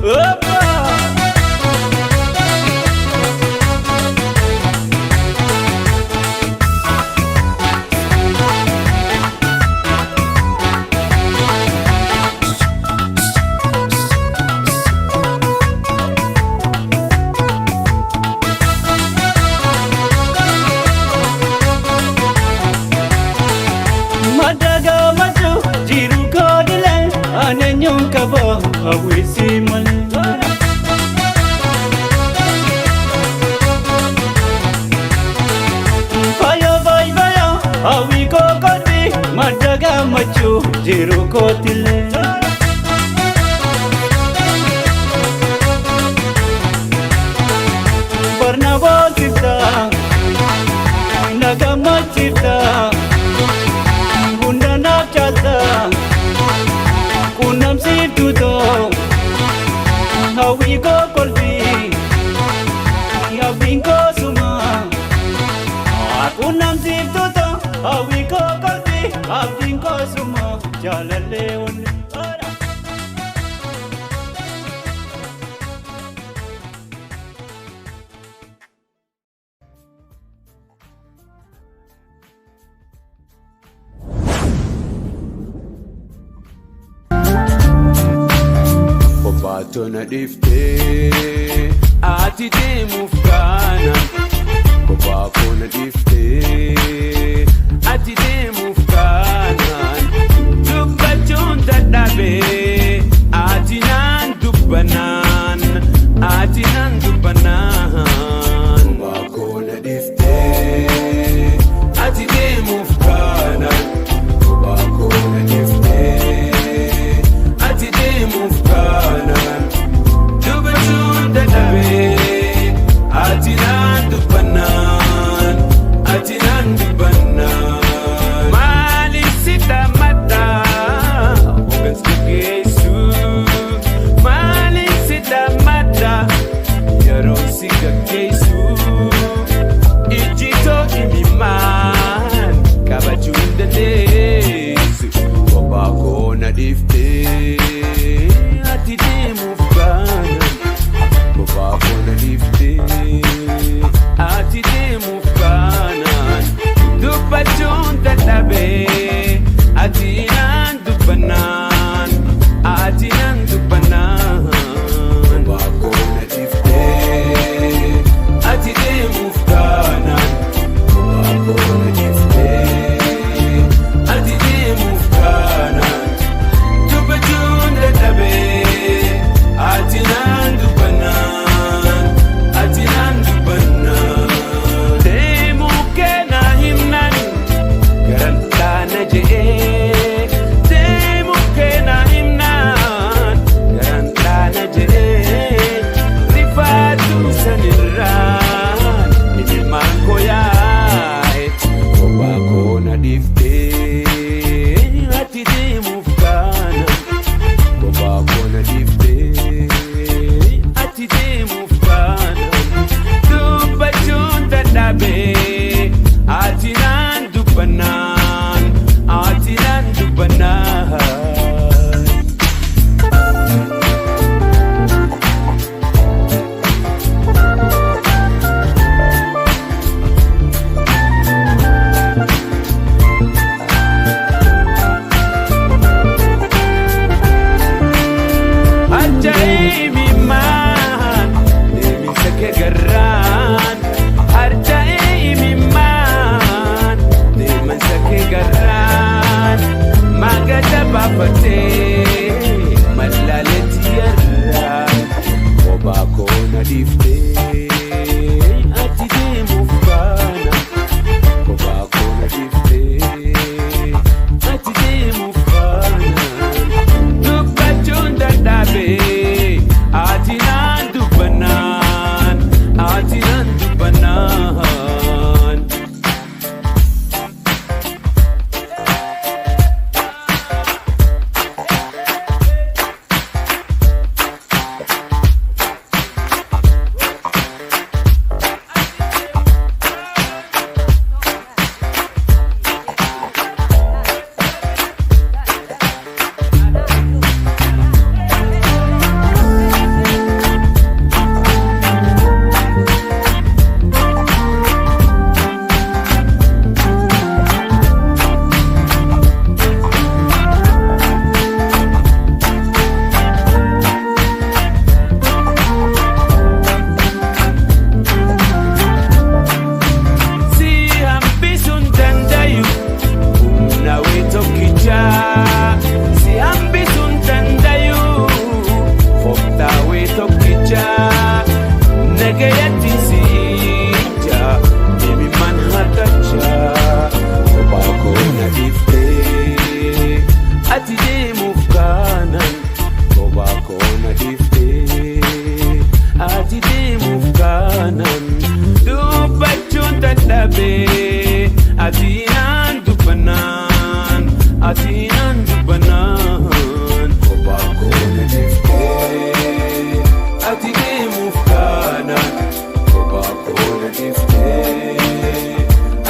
Madda gammachuu jiru koodilee aneenyuun qaba hawwisii malee. Fayo fayo fayo hawwi koo kolfi madda gammachuu jiru kootillee. Barna boonsifta na gammachiifta. Hunda naaf caalta quunnamsiiftuu too hawwii koo kolfi abdiin koo suma quunnamsiiftuu too hawwii koo kolfi abdiin koo suma jaalallee onne. Kophaatoo na dhiiftee ati deemuuf kaana. Kophaa koo na dhiiftee ati deemuuf kaanaan. Dubbachuun dadhabee ati naan dubbanaan ati naan dubbanaan. Kophaa koo na dhiiftee ati deemuuf kaana.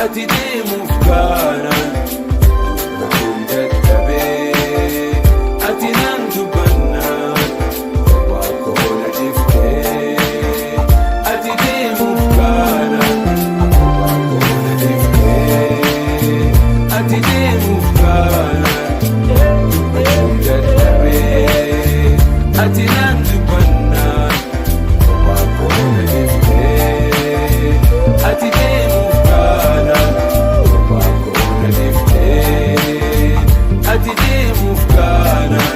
Ati deemuuf kaanaan Rafuun dadhabee Ati naan dubbannaan Kophaa koo na dhiftee Ati deemuuf kaanaan Kophaa koo na dhiftee Ati deemuuf kaanaan Rafuun dadhabee Ati naan dubbannaan Kophaa koo na dhiftee Ati deemuuf kaanaan Kophaa koo na dhiftee Ati deemuuf kaanaan.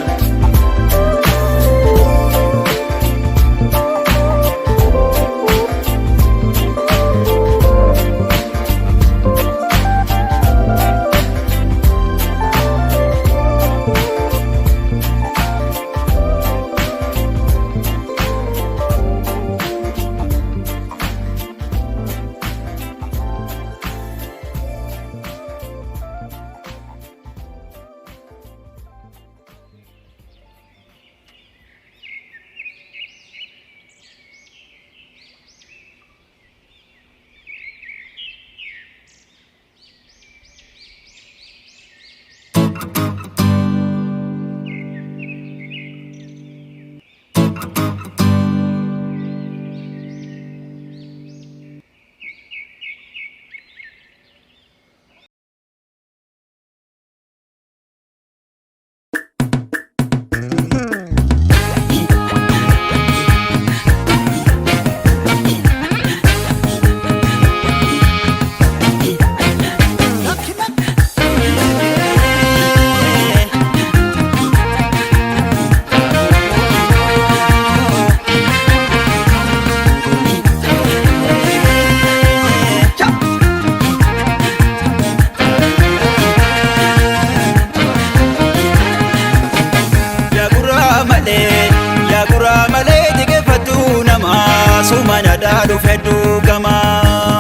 Yaaguraa malee yaaguraa malee xiqqeeffatu namaa suma nadaa dhufe duugamaa.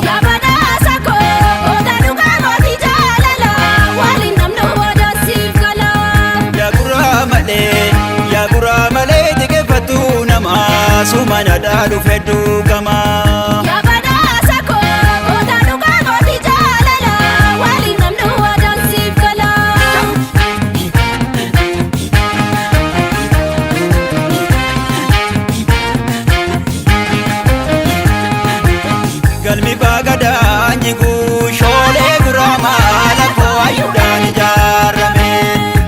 Yaabadhaasa koo oota dhugaa mootii jaalala waliin namni wada siif gala. Yaaguraa malee xiqqeeffatu namaa suma nadaa dhufe duugamaa. Yaabadhaasa koo oota dhugaa mootii jaalala waliin namni wada siif gala. Galmi bagadaan jiguu shoolee guraamaa lakkoo ayyuudhaan ijaarame.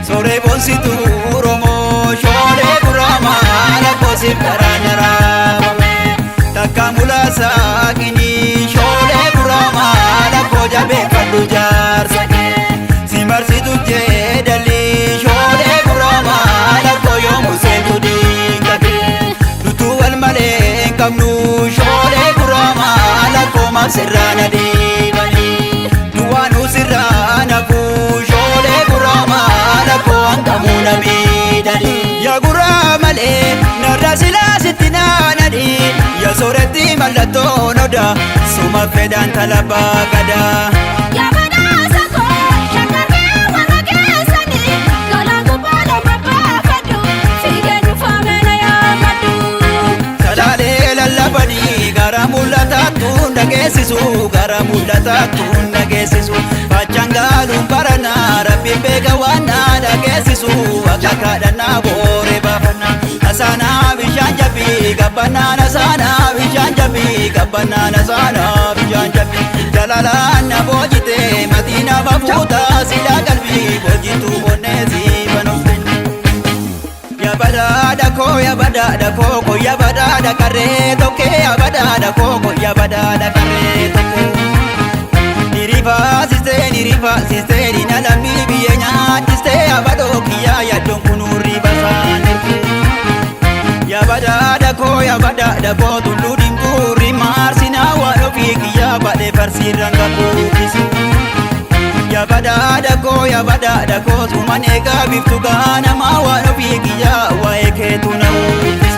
Sooree boonsituu Oromoo shoolee guraamaa lakkoo siif karaan naraafame. Takka mulaasaa qinii shoolee guraamaa lakkoo jabeeffadhu jaarsa kee. Si marsitu jeedalii shoolee guraamaa lakkoo yoomuu seentu diinga kee. Nutu wal malee hin qabnu shoolee guraamaa lakkoo maaf sirraa na dhiibanii. Duwwaanuu sirraa nafuu shoolee guraamaa lakkoo hanqamuu na miidhanii. Yaa guraa malee narra silaa sitti naananii. Yaa sooretti mallattoon odaa suma fedhaan talabaa gadaa. Yaabadhaasa koo shakkarree warra keessanii galaan gubbaa lama baafadhu fiigee dhufaa na yaafadhu. Salaalee lallabanii gara mul'ataattu dhageessisu gara mul'ataattu dhageessisu Fachaan gaaluun baranaa rabbiin beeka waan na dhageessisu akka kadhannaa booree baafannaa Asaanaa bishaan jabbii gabbannaan asaanaa bishaan jabbii gabbannaan asaanaa bishaan jabbii Jalalaan na boojite matii nama fuutaa silaa qalbii boojitu onnee si banuuf. Yabadaadha koo yabadaadha koo koo yabadaadha qarree tokkee yabadaadha koo koo yabadaadha qarree tokkee. Nirifaasistee nirifaasistee nina lammii biyya nyaachistee yabadoo kiyyaa yaaddoon kunuurri basaan ergee. Yabadaadha koo yabadaadha koo tulluu diimtuurri maarsinaa waan ofii kiyyaa badhee farsiirraan qabuufise. Yabadaadha koo yabadaadha koo suman eegaa biftu gaanamaa waan ofii kiyyaa waa'ee keetu na uffise.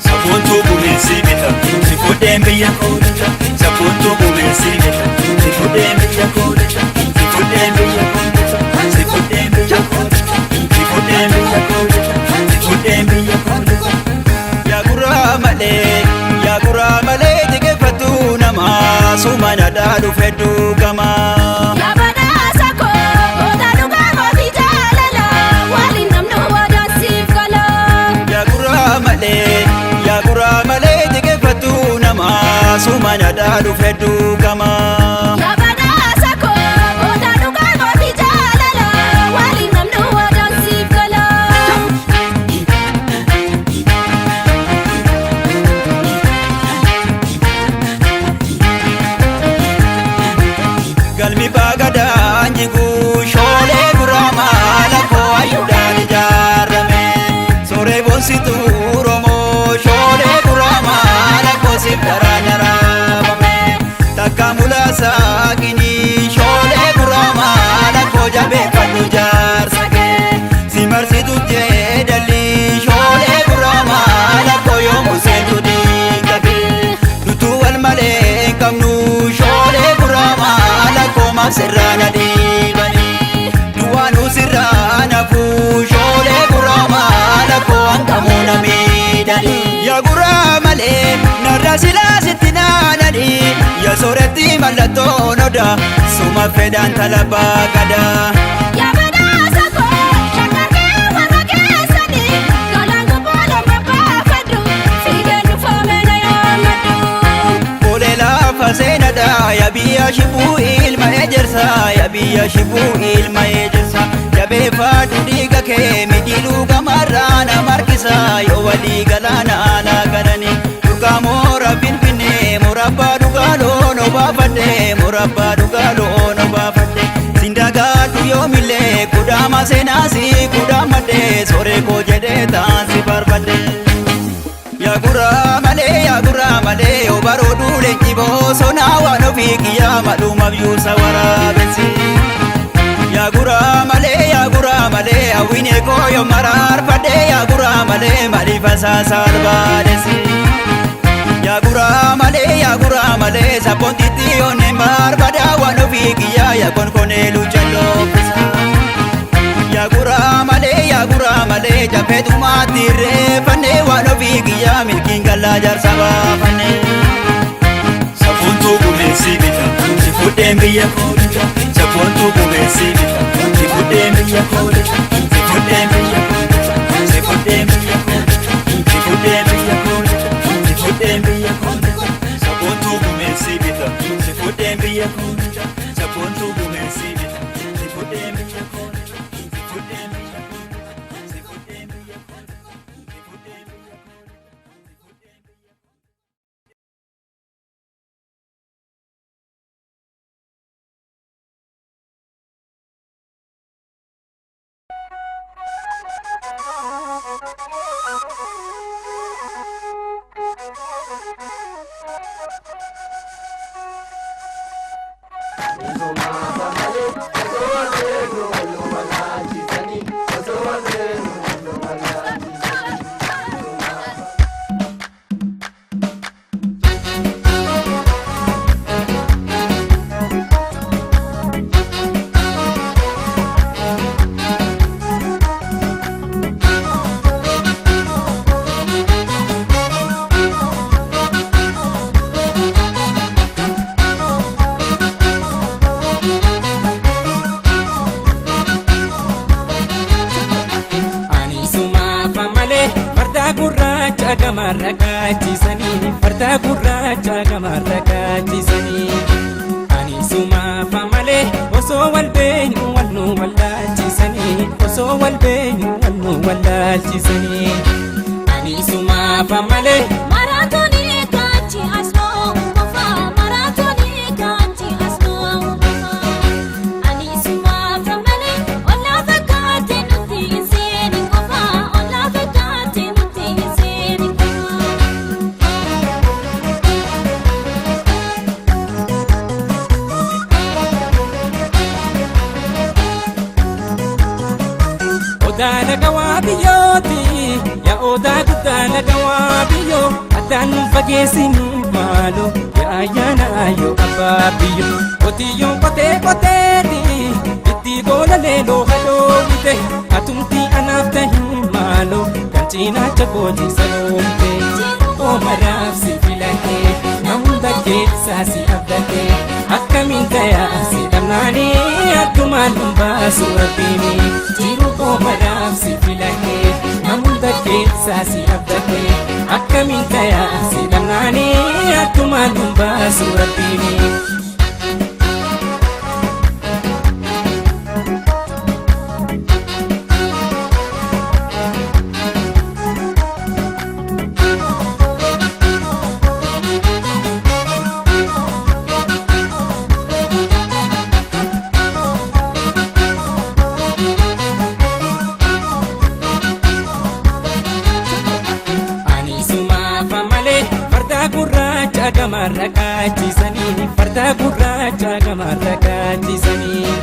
Safoontuu gumeensi bita, si fuudheen biyya koo bita. Safoontuu gumeensi bita, si fuudheen biyya koo bita. Si fuudheen biyya koo bita, si fuudheen biyya koo bita. Si fuudheen biyya koo bita, si fuudheen biyya koo bita. Yaaguraa malee yaaguraa malee xiqqeeffatu namaa suma. Suma nadhaa dhufe duugamaa. Yaa badhaasa koo goota dhugaa mootii jaalala waliin namni waadaan siif gala. Yaa malee yaa guraa malee xiqqeeffatu namaa suma nadhaa dhufe duugamaa. Yaa badhaasa koo goota dhugaa mootii jaalala waliin namni waadaan siif gala. Galmi bagadaan jiguu shoolee guraa maala koo ayyuudhaan ijaarame. Sooree boonsituu Oromoo shoolee guraa maala koo siif garaa naraabame. Takka mulaasaa ginii shoolee guraa maala koo jabeeffadhu jaarsa kee. Si marsitu jeedalli shoolee guraa maala koo yoomuu seentu diiga kee. Nutu wal malee hin qabnu shoolee guraa maala koo maaf sirraa na dhiibanii. Duwwaanuu sirraa nafuu shoolee guraa maala koo hanqamuu na miidhanii. Yaa guraa malee narra silaa sitti naananii. Yaa sooretti mallattoon odaa suma fedhaan talabaa gadaa. Yaa badhaasa koo shakkarkee warra keessanii galaan gubbaa babbaafadhu fiigeen dhufoome na yaammadhu. Olee lafa seenadhaa yaa biyya shibuu ilma ejersaa yaa biyya shibuu ilma ejersaa jabeeffadhu dhiiga kee midhiiluu gamarraa nama harkisaa yoo walii galaana alaa galanii durgaa moora finfinnee murabbaa dhugaa loon obaafadhe murabbaa dhugaa loon obaafadhe sindagaadhu yoomillee kudhaama seenaasi kudhaamadhe sooree koo jedhee taansi barbaadde. Yaa guraa malee yaa guraa malee yoo barooduu leenji bosonaa waan ofii kiyyaa malumaaf yuusa waraabessi. Yaa guraa malee yaa guraa malee hawwiin koo yoo maraarfadhee yaa guraa malee maaliif asaasa albaadessi. Yaa guraa malee yaa guraa malee sabboontitti onneen barbaada waan ofii kiyyaa yaa konkonee lucha looffisa. Yaa guraa malee yaa guraa malee jafeetumaatti reeffannee waan ofii kiyyaa milkiin gallaa jaarsa baafannee. Safoontuu gumeessii bita, si fudheen biyya koo bita. Safoontuu gumeessii bita, si fudheen biyya koo bita. Si fudheen biyya koo bita, si fudheen biyya koo bita. Si fudheen biyya koo bita, si fudheen biyya koo bita. Safoontuu gumeessii bita, si fudheen biyya koo bita. Safoontuu gumeessii bita, si fudheen biyya koo bita. Si fudheen biyya koo bita, si fudheen biyya koo bita. Si fudheen biyya koo bita. Ani sumaafa malee farda gurraacha gamarra kaachisanii farda gurraacha gamarra kaachisanii. Ani sumaafa malee osoo wal beenyu wal nu wallaalchisanii osoo wal beenyu wal nu wallaalchisanii. Ani sumaafa malee. Maraatoonii kaanchi asnoo uumama maraatoonii kaanchi asnoo uumama ani sumaafa malee ollaa fakkaate nuti hin seeni qofa ollaa fakkaate nuti hin seeni qofa. Odaa lagawaa biyyooti yaa odaa guddaa lagawaa biyyoo addaan nu fageessinu maalo yaa ayyaana ayyoo abbaa biyyoo qotiyyoon qotee qoteeti itti goolalee looha dhoowwite atumti anaaf tahi maalo kan cinaacha kooti saloomte oomaraaf si filadhe na hunda keessaa si abdadhe akkamiin tayaa si dhabnaanii akkumaan nun baasu rabbiini jiru koo maraaf si filadhe nama hunda keessaa si abdadhe akkamiin tayaa si dhabnaanii akkumaan nun baasu rabbiini. Ani sumaafa malee farda gurraacha gamarra kaachisanii farda gurraacha gamarra kaachisanii.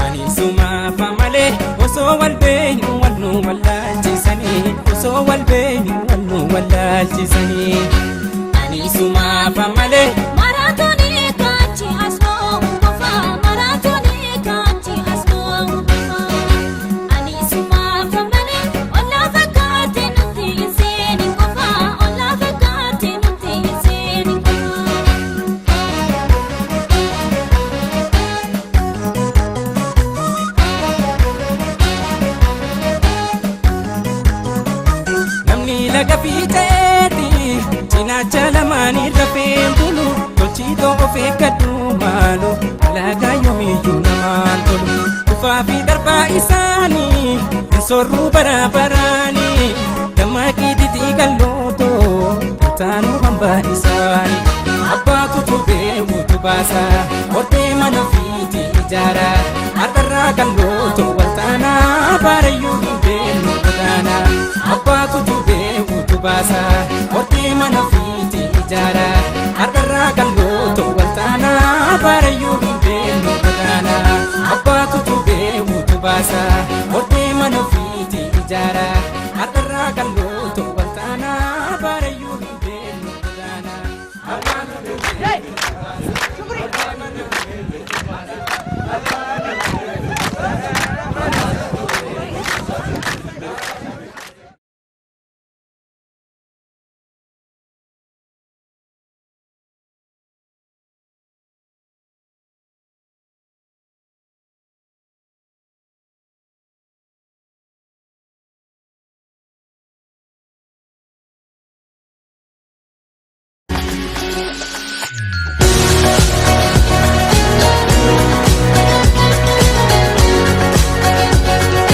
Ani sumaafa malee osoo wal beenyu wal nu wallaalchisanii osoo wal beenyu wal nu wallaalchisanii. Ani sumaafa malee. Maraatoonii kaanchi asnoo qofaa maraatoonii kaanchi asnoo qofaa ani sumaafa malee ollaa fakkaate nuti hin seenin qofaa ollaa fakkaate nuti hin seenin qofaa. Namni laga fiixeeti cinaacha lamaanii rafeen bulu tolchiitoo of eeggadhu maalu alaagaa yoomiyyuu namaan tolu tufaa fi darbaa isaanii hin soorruu bara baraanii dammaqii didii qallootoo taanuu hambaa isaanii abbaatu tubee utubaasa hortee mana ofiitii ijaara har'arraa qallootoo waltaanaa baarayyuu hin beeknu godaanaa. Abbaatu tubee utubaasa hortee mana ofiitii ijaara har'arraa qallootoo waltaanaa baarayyuu hin beeknu godaanaa. Abbaatu tubee utubaasa hortee mana ofiitii ijaara har'arraa qallootoo waltaanaa baarayyuu hin beeknu godaanaa. Abbaatu tubee utubaasa hortee mana ofiitii ijaara.